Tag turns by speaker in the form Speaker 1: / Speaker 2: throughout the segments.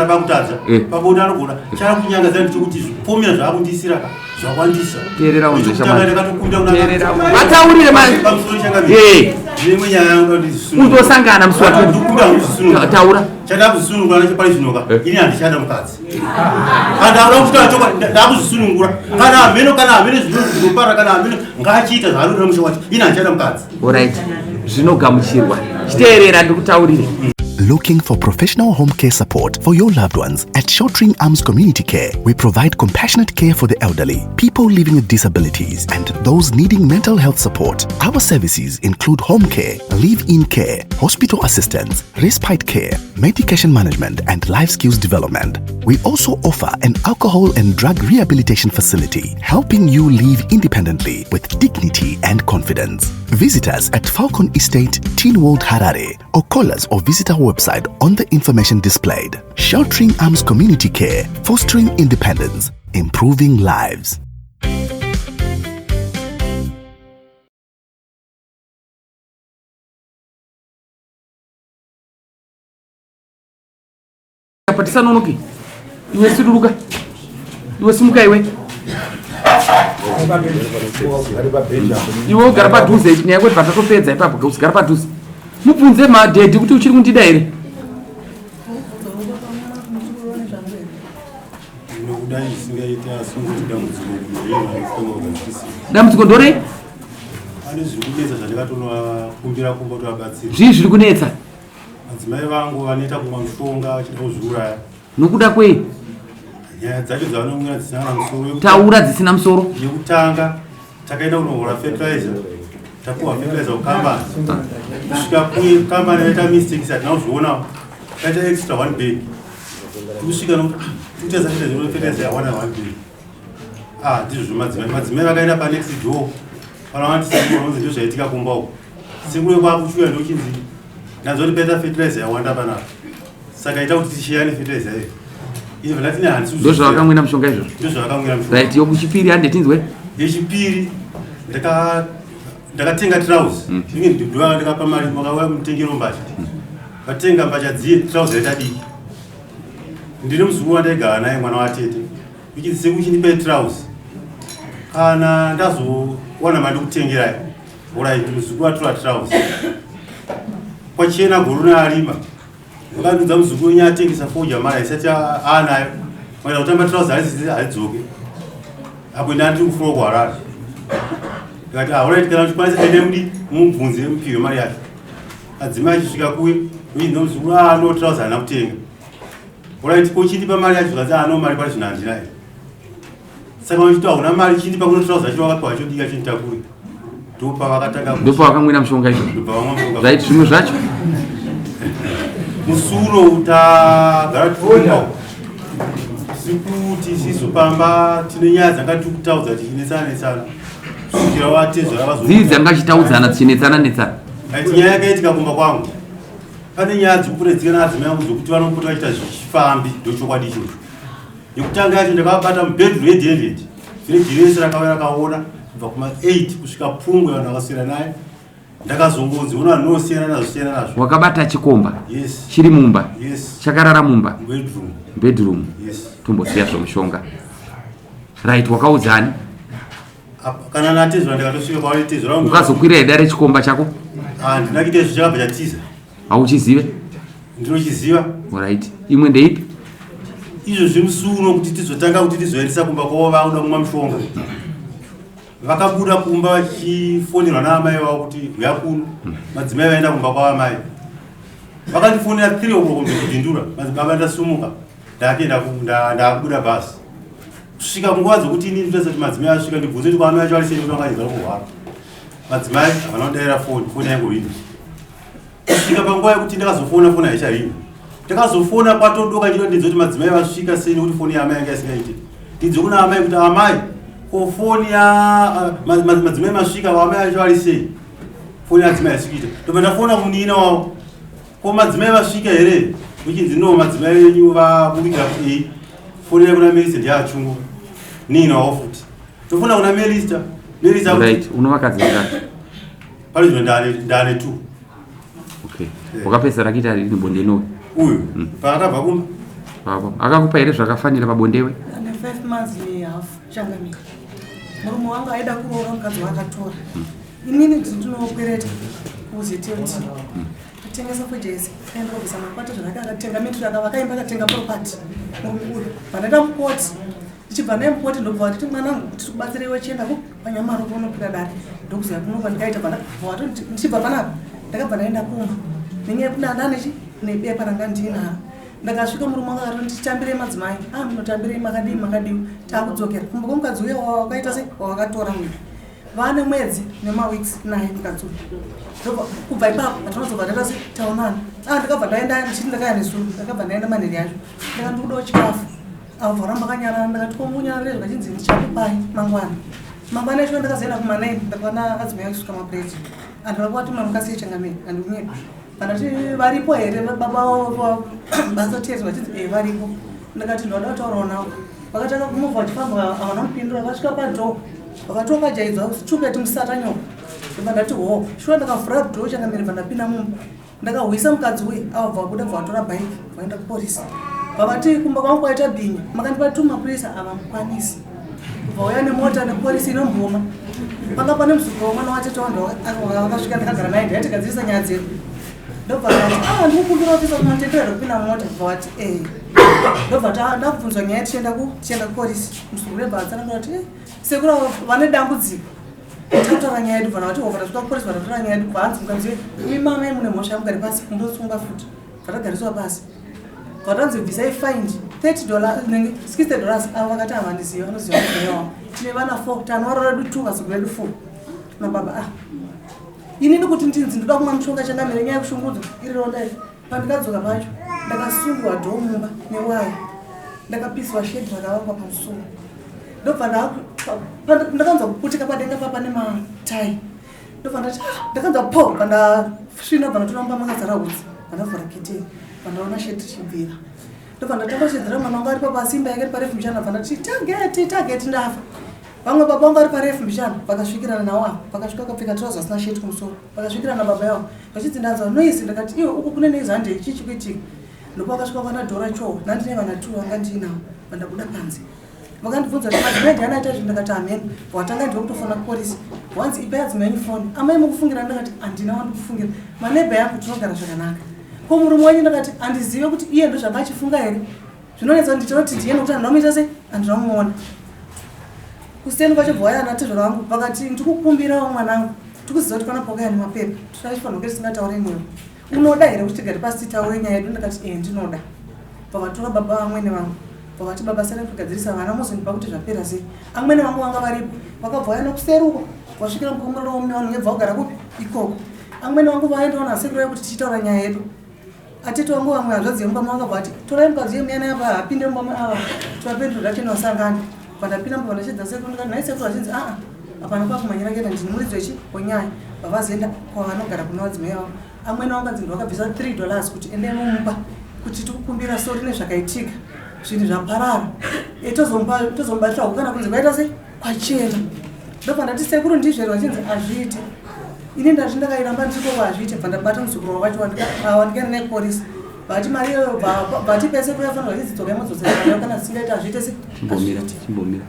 Speaker 1: Kutogara pakutadza.
Speaker 2: Eh.
Speaker 1: Pabonde anogona. Chara kunyangadza ndechekuti zvipomera zvaakundiisira ka zvawandisa.
Speaker 2: Teerera unzwe
Speaker 1: Chekutanga
Speaker 2: shamwari.
Speaker 1: ndakatokumbira kuna
Speaker 2: Teerera. Vataurire ma-
Speaker 1: Pamusoro changamire.
Speaker 2: Eh.
Speaker 1: Ndine nyaya yangu kuti ndisunungure.
Speaker 2: Undosangana musi wa 20.
Speaker 1: Ndikumbira kuzvisunungura.
Speaker 2: Taura.
Speaker 1: Chada kuzvisunungura necho pari zvinoka.
Speaker 2: Eh.
Speaker 1: Ini handichada mukadzi. Kana uda kutaura chokwadi ndakuzvisunungura. Kana hameno kana hameno zvinopara kana hameno ngaachiita zvaanoda musha wacho. Ini handichada mukadzi.
Speaker 2: Alright. Zvinogamuchirwa. Chiteerera ndikutaurire.
Speaker 3: Looking for professional home care support for your loved ones? At Sheltering Arms Community Care, we provide compassionate care for the elderly, people living with disabilities, and those needing mental health support. Our services include home care, live in care, hospital assistance, respite care, medication management, and life skills development. We also offer an alcohol and drug rehabilitation facility, helping you live independently with dignity and confidence. Visit us at Falcon Estate, Teen World Harare, or call us or visit our website on the information displayed. Sheltering Arms Community Care, fostering independence, improving lives.
Speaker 2: Apa tisanonoke. Iwe siduruka. Iwe simuka iwe. Iwe ugara padhuze nyaya yekuti patatopedza ipapo usigara padhuze. Mubvunze madhedhi kuti uchiri kundida here?
Speaker 1: Ndinokuda zvisingaite asi kungoti dambudziko ndorei kugadzirisa.
Speaker 2: Dambudziko ndorei?
Speaker 1: Pane zviri kunetsa zvandikatonovakumbira kumba kuti vabatsire.
Speaker 2: Zvii zviri kunetsa?
Speaker 1: Madzimai vangu vanoita kumwa mushonga vachida kuzviuraya.
Speaker 2: Nokuda kwei?
Speaker 1: Nyaya dzacho dzavanomwira dzisina kana musoro.
Speaker 2: Taura dzisina musoro.
Speaker 1: Yekutanga takaenda kunohora fertilizer tapuwa fertilizer kukambani kusvika kuye kambani yaita mistakes hatina kuzvionawo taita extra one bag tikusvika nokuti tikuita fertilizer fertilizer yawana one bag ah ndizvo zvemadzimai madzimai vakaenda panext door pana vanoti sekuru vanonzi ndizvo zvaitika kumba uko sekuru kwakuchiuya ndochinzi ndanzwa kuti paita fertilizer yawanda panapa saka ita kuti tishiyane fertilizer iyo izvo ndatine handisi
Speaker 2: Ndozvavakamwira mushonga izvozvo.
Speaker 1: ndozvavakamwira mushonga
Speaker 2: Right, yokuchipiri hande tinzwe.
Speaker 1: Yechipiri ndaka ndakatenga trouse. Inge ndova ndakapa mari makauya mutengero mbatya. Vatenga mbatya dziye trouse yaita diki. Ndine muzukuru wandaigara naye mwana watete. Ichinzi sekuchindipa trouse. Kana ndazowana mari ndikutengerai. Alright muzukuru atora trouse. Kwachena gorona arima. Vakandiudza muzukuru wenyu atengesa fodya mari haisati aanayo. Maida kutamba trouse haisi haidzoke. Apo ina ndiri kufura kuHarare. Ndikati ah alright kana uchikwanisa ende mudi mubvunze mupiwe mari yacho. Adzimai achisvika kuye uye ndomuzukuru ah no trouse haana kutenga. Alright ko chindipa mari yacho zvikanzi ah no mari pari zvino handina. Saka uchiti hauna mari chindipa kuno trouse acho wakapiwa chodika chinditakure. Ndopavakatanga
Speaker 2: Ndopavakamwira mushonga izvozvo.
Speaker 1: ndobva vamwa mushonga.
Speaker 2: Right, zvimwe zvacho.
Speaker 1: Musuro tagara tifunga sikuti sizopamba tine nyaya dzanga tiri kutaudza tichinetsana netsana kusvikira vatezvara vazo
Speaker 2: Dzii dzanga chitaudzana dzichinetsana netsana.
Speaker 1: Aiti nyaya yakaitika kumba kwangu pane nyaya dzekupuredzika naadzimai angu dzokuti vanopota vachiita zvichifambi ndochokwadi ichocho yekutanga yacho ndakavabata mubedroom yedavid vhireji rese rakauya rakaona kubva kuma 8 kusvika pfungwe vanhu vakaswera naye ndakazongonzi ona nosiyana nazvo siyana nazvo
Speaker 2: Wakabata chikomba
Speaker 1: yes
Speaker 2: chiri mumba.
Speaker 1: yes
Speaker 2: Chakarara mumba.
Speaker 1: bedroom
Speaker 2: Bedroom.
Speaker 1: yes
Speaker 2: Tombosiya zvomushonga. Right, wakaudzani?
Speaker 1: Apa, kana natezvara ndakatosvika kwavari tezvara vangu
Speaker 2: Ukazokwira here dare chikomba chako?
Speaker 1: handina kuita izvo chakabva chatiza
Speaker 2: Hauchizive?
Speaker 1: ndinochiziva
Speaker 2: Alright. Imwe ndeipi?
Speaker 1: Izvo zvemusuno kuti tizotanga kuti tizoendesa kumba kwavo vakuda kumwa mushonga. Vakabuda kumba vachifonerwa naamai vavo kuti huya kuno. Madzimai vaenda kumba kwavamai. Vakandifonera 3 o'clock ndikupindura. Madzibaba ndasumuka. Ndakuenda ndakubuda bhazi. Kusvika nguva dzokuti ini ndinotarisa kuti madzimai asvika ndibvunze kuti kwaamai vacho vari sei nekuti vanga vachizara kurwara. Madzimai havana kudaira foni, foni yaingoringa. Kusvika panguva yekuti ndakazofona foni haicharingi. Ndakazofona kwatodoka chino ndidze kuti madzimai vasvika sei nekuti foni yaamai yanga isingaite. Ndidze kuna amai kuti amai ko foni ya madzimai masvika vaamai vacho vari sei? Foni yadzimai haisi kuita. Ndobva ndafona kumunin'ina wavo. Ko madzimai vasvika here? Uchinzi no madzimai venyu vaburikira kuei. Foni yakuna Melissa ndeyachungu. Nin'ina wavo futi. Ndofona kuna Melissa. Melissa
Speaker 2: Right, unovakadzi vangani?
Speaker 1: Pari zvino ndane ndane two.
Speaker 2: Okay. Wakapedzisira kuita rini bonde nowe?
Speaker 1: Uyu paakabva kumba.
Speaker 2: Baba, akakupa here zvakafanira pabondewe?
Speaker 4: Ane 5 months nehalf changamire. Murume wangu aida kuroora mukadzi waakatora. Inini ndinokwereta kuZTLT. Atengesa fojesi, aenda kobvisa makwata zvanaka akatenga metro akavaka imba akatenga property. Murume uyu vandaita mukoti. Ndichibva naye mukoti ndobva vatiti mwanangu tiri kubatsira iwe chienda ku panyamaro kunokwira dare. Ndokuziva kuno kwandikaita bva ndichibva panapa ndakabva ndaenda kumba. Nenyaya yekuti ndane chi nebepa ranga ndinaro. Ndakasvika murume wanga akati nditambirei madzimai. Ah munotambirei makadii makadii. Takudzokera kumba kwemukadzi uya wakaita sei wawakatora uyu. Vane mwedzi nemaweeks naye mukadzi uyu. Ndobva kubva ipapo hatinozobva taita sei taonana. Ah ndakabva ndaenda ndichiti ndakaya nezuro ndakabva ndaenda manheru yacho. Ndakati ndikudawo chikafu. Abva varamba vakanyarara ndakati ko munyarare zvakachinzi ndichakupai mangwana. Mangwana yacho ndakazoenda kuma 9 ndakaona adzimai achisuka mabread. Andina kuvati mamukasei changamire handikunyepa. Vandati varipo here baba vasotezi vachinzi e varipo. Ndakati ndoda kutaurawo navo. Vakatanga kumuvha vachifamba havana kupindura vasvika padhoo vakati wakajaidzwa chupeti musatanyoko. Ndobva ndati hoo shuwa ndakavhura dhoo changamire bva ndapinda mumba. Ndakahwisa mukadzi uye avabva vabuda bva vatora bhaiki vaenda kuporisi. Vavati kumba kwangu kwaita bhinya makandipa tu mapurisa avamukwanisi. Vauya nemota neporisi inomboma. Panga pane muzukuru wemwana watete wangu wakasvika ndakagara naye ndaitigadzirisa nyaya dzedu. Ndobva ndati ah ndikukumbira ofisa kumatendero kupinda mumota bva vati eh. Ndobva ndabvunzwa nyaya tichienda ku tichienda kuporisi. Muzukuru webva atsanangura kuti eh sekuru avo vane dambudziko. Tataura nyaya yedu bva vati obva tasvika kuporisi vatatora nyaya yedu bva hanzi mukadzi imi mama mune mhosva yamugare pasi mundosungwa futi. Vatagariswa pasi. Vatanzi bvisai fine 30 dollars 60 dollars avo vakati havandizivi vanoziva mudzimai wavo. Tine vana 4 tanwara redu 2 vazukuru vedu 4 nababa ah. Inini kuti ndinzi ndoda kumwa mushonga changamire nyaya yekushungurudzwa iri ronda iri. Pandikadzoka pacho ndakasungwa dhoo mumba newaya. Ndakapiswa shedhi rakavakwa pamusuwo. Ndobva ndakanzwa kuputika padenga papa nematai. Ndobva ndati ah, ndakanzwa po pandasvina bva ndatora mumba makazara hutsi. Pandavhura keteni pandaona shedhi richibvira. Ndobva ndatanga kushedzera mwana wangu ari pabasi imba yake iri parefu mbichana bva ndati tageti tageti ndafa. Vamwe baba vangu vari parefu mbichana vakasvikirana nawo apa vakasvika vakapfeka trouser asina sheti kumusoro vakasvikirana baba yavo vachidzi ndanzwa noise ndakati iwe uku kune noise handei chii chikuitika ndipo vakasvika kwana Dora Chowo nandine vana two vanga ndiinavo vandabuda panze vakandibvunza kuti madzimai ndiani aita izvi ndakati hameno watanga ndiwe kutofona kupolisi wanzi ipai adzimai enyu foni amai mukufungira ndakati handina wandikufungira manebha yangu tinogara zvakanaka ko murume wenyu ndakati handizive kuti iye ndozvanga achifunga here zvinonetsa kuti ndinoti ndiye nokuti handina kumuita sei handina kumuona kuseni kwacho bva waya anatezvara vangu vakati ndikukumbirawo mwanangu tikuziva kuti pana pakauya nemapepa tinofanira kunge tisingataure newe unoda here kuti tigare pasi titaure nyaya yedu ndakati ee ndinoda vakatora baba vamwene vangu vakati baba sara kugadzirisa vana mozondipa kuti zvapera sei amwene vangu vanga varipo vakabva vaya nokuseri uko vasvikira mukomuriro womune vanhu ngebva kugara kupi ikoko amwene vangu vaendawo nasekuru yakuti tichitaura nyaya yedu atete vangu vamwe hanzvadzi yemumba mavo vakabva vati torai mukadzi yemuyana yapa apinde mumba ava tivapendura racheno vasangana pandapinda mumba vandachedza sekuru ndikati nhai sekuru vachinzi aa hapana kwakumhanyira kuenda ndini muridzi wechi wenyaya vavazoenda kwavanogara kuna vadzimai vavo amwene vangu anzi ndovakabvisa 3 dollars kuti endai mumupa kuti tikukumbira sori nezvakaitika zvinhu zvaparara e, tozomubatira huku kana kunze kwaita sei kwachena ndobva ndati sekuru ndizvo here vachinzi hazviite ini ndati ndakairamba ndiri koko hazviite bva ndabata muzukuru wacho wandikaenda naye kupolisi vati mari iyoyo vati pese kuyafanirwa vachinzi dzokai modzosera kana zvisingaite hazviite se
Speaker 2: chimbomira chimbomira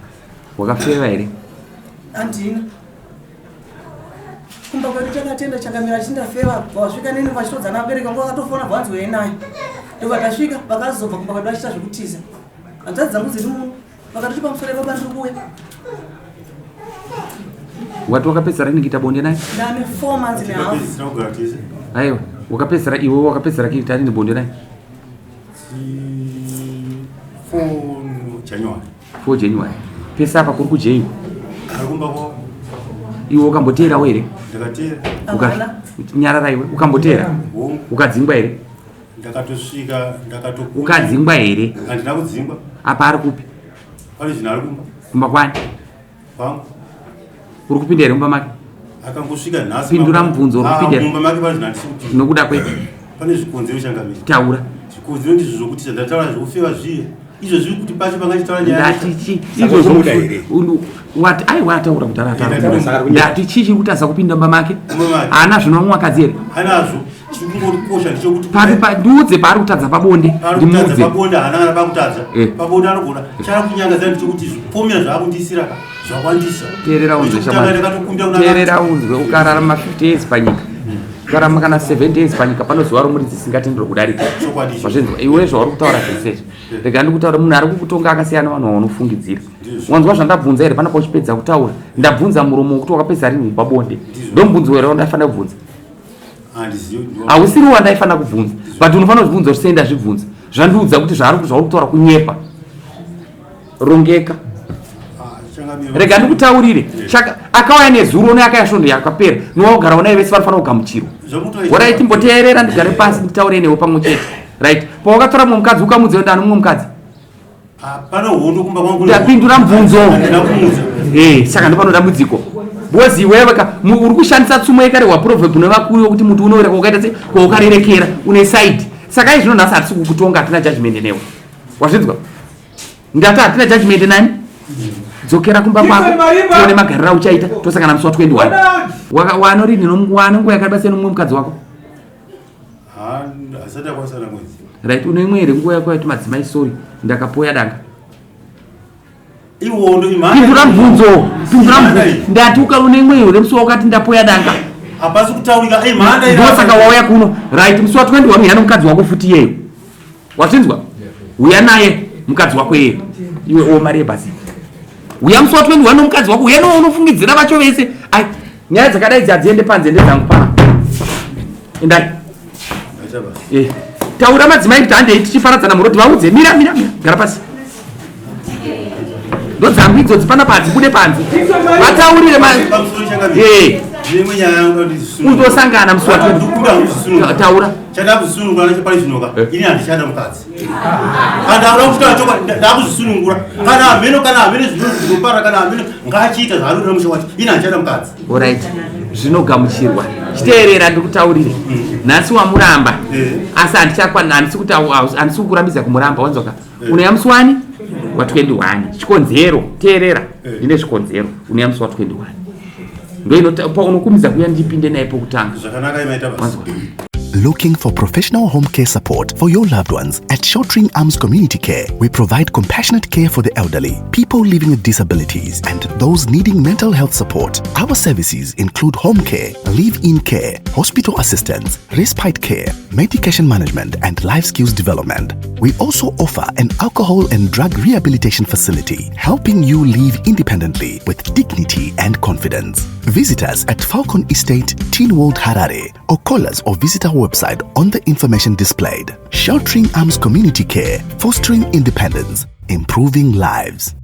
Speaker 2: wakafeva here
Speaker 4: handina kumba kwedu takatenda chakamira chindafeva vasvika neni vachitodzana vabereki vangu vakatofona bvanzi uye naye ndobva tasvika vakazobva kumba kwedu vachiita zvekutiza hanzvadzi dzangu dziri muno vakatoti pamusoro ipapa ndiri kuuya
Speaker 2: wati wakapedzisira rini kuita bonde naye
Speaker 4: ndane 4 months and a half
Speaker 1: Tikapedzisira kugara tese
Speaker 2: aiwa wakapedzisira iwe wakapedzisira kuita rini bonde naye
Speaker 1: 4 January
Speaker 2: 4 January pese apa kuri kujeiwa
Speaker 1: ari kumba kwavo
Speaker 2: iwe ukamboteerawo here
Speaker 1: ndakateera
Speaker 4: Havana.
Speaker 2: Nyarara iwe ukamboteera
Speaker 1: hongu
Speaker 2: ukadzingwa here
Speaker 1: ndakatosvika ndakato
Speaker 2: ukadzingwa here
Speaker 1: handina kudzingwa
Speaker 2: apa ari kupi
Speaker 1: pane zvinhu ari kumba
Speaker 2: kumba kwani
Speaker 1: kwangu
Speaker 2: uri kupinda here mumba make
Speaker 1: akangosvika nhasi
Speaker 2: Pindura mubvunzo, uri
Speaker 1: Ah,
Speaker 2: kupinda.
Speaker 1: mumba make pane zvinhu handisi kupinda
Speaker 2: nokuda kwe
Speaker 1: pane zvikonzero changamire
Speaker 2: taura
Speaker 1: zvikonzero ndizvo zvokuti zvandataura zvekufeva zviye izvo zviri kuti pacho pangachitaura nyaya
Speaker 2: ndati chi
Speaker 5: Saka
Speaker 2: izvozvo
Speaker 5: kumuda here?
Speaker 2: wati aiwa ataura kudhara
Speaker 1: Saka
Speaker 2: ataura
Speaker 5: kunyeba.
Speaker 2: ndati chii chiri kuti asa kupinda mumba make
Speaker 1: Mumba make.
Speaker 2: haana zvino vamwe vakadzi here
Speaker 1: anazvo Chiri kungokosha ndechekuti
Speaker 2: Papi ndiudze paari kutadza pabonde.
Speaker 1: Ari kutadza
Speaker 2: Ndimuudze.
Speaker 1: pabonde haana kana pakutadza.
Speaker 2: Eh.
Speaker 1: Pabonde anogona. Chari kunyangadza ndechekuti zvipomera zvaakundiisira ka zvawandisa.
Speaker 2: Teerera unzwe
Speaker 1: Ndechekutanga
Speaker 2: shamwari.
Speaker 1: ndakatokumbira kuna
Speaker 2: Teerera unzwe ukararama 50 years panyika. Ukararama kana 70 years panyika pano zuva romuridzi risingatenderwi kudarika.
Speaker 1: Chokwadi icho.
Speaker 2: Wazvinzwa iwe zvauri kutaura zvese izvi. Rega ndikutaura munhu ari kukutonga akasiyana vanhu vaunofungidzira. Wanzwa zvandabvunza here panapa uchipedza kutaura? Ndabvunza muromo wekuti wakapedza rinhi pabonde. Ndomubvunzo here wandaifanira kubvunza? Hausiri wandaifanira kubvunza. But unofanira kuzvibvunza kuti sei ndazvibvunza. Zvandiudza kuti zvaari zvauri kutaura kunyepa. Rongeka. Rega ndikutaurire. Chaka akauya nezuro neakauya svondo yakapera. Nowagara unaye vese vanofanira kugamuchirwa. Horai timboteerera ndigare pasi nditaure newe pamwe chete. Right. Pawakatora mumwe mukadzi ukamudza kuti ane mumwe mukadzi.
Speaker 1: Pane hondo kumba kwangu.
Speaker 2: Ndapindura mubvunzo.
Speaker 1: Handina kumudza.
Speaker 2: Eh, saka ndopano dambudziko. Because iwewe ka uri kushandisa tsumo yekare waproverb nevakuru yokuti muti unoera kwaukaita se kwaukarerekera une side. Saka izvino nhasi hatisi kukutonga hatina judgment newe. Wazvinzwa? Ndati hatina judgment nani? Dzokera kumba kwako tione magariro auchaita tosangana musi wa 21. Waka wanorini nomwana nguva yakareba sei nomumwe mukadzi wako?
Speaker 1: Asati akwanisa mwedzi.
Speaker 2: Right, une imwe here nguva yako yati madzimai sorry ndakapoya danga.
Speaker 1: Iwondo imhanda.
Speaker 2: Pindura mubvunzo. Pindura mubvunzo. Ndati uka une imwe here musi wakati ndapoya danga.
Speaker 1: Hapasi kutaurika imhanda.
Speaker 2: Ndosaka wauya kuno. Right, musi wa 21 uya nomukadzi wako futi iyeyo. Wazvinzwa? Uya naye mukadzi wako iyeyo. Iwe o mari yebhasi. Uya musi wa 21 nomukadzi wako uya nounofungidzira vacho vese. Ai, nyaya dzakadai idzi hadziende panze ndedzangu pana. Endai. Eh. Taura madzimai kuti handei tichiparadzana muroti vaudze mira mira mira gara pasi. Ndodzangu idzodzi panapa hadzibude panze. Vataurire ma Eh. Undosangana musi wa 20. Taura.
Speaker 1: Chandakuzvisunungura nacho pari zvinoka ini handichada mukadzi. Kana uda kutaura chokwadi ndakuzvisunungura. Kana hameno kana hameno zvinopara kana hameno ngaachiita zvaanoda musha wacho. Ini handichada mukadzi.
Speaker 2: Alright. Zvinogamuchirwa. Chiteerera ndikutaurire. Nhasi wamuramba. Asi handichakwana handisi kuti handisi kukurambidza kumuramba wanzwa ka. Unoya musi wani? Wa 21. Chikonzero teerera. Ndine zvikonzero. Unoya musi wa 21. Ndoinota unokumidza kuya ndipinde naye pokutanga.
Speaker 1: Zvakanaka imaita basa.
Speaker 2: Wanzwa.
Speaker 3: Looking for professional home care support for your loved ones? At Sheltering Arms Community Care, we provide compassionate care for the elderly, people living with disabilities, and those needing mental health support. Our services include home care, live-in care, hospital assistance, respite care, medication management, and life skills development. We also offer an alcohol and drug rehabilitation facility, helping you live independently with dignity and confidence. Visit us at Falcon Estate, Teen World, Harare, or call us or visit our website on the information displayed. Sheltering Arms Community Care, fostering independence, improving lives.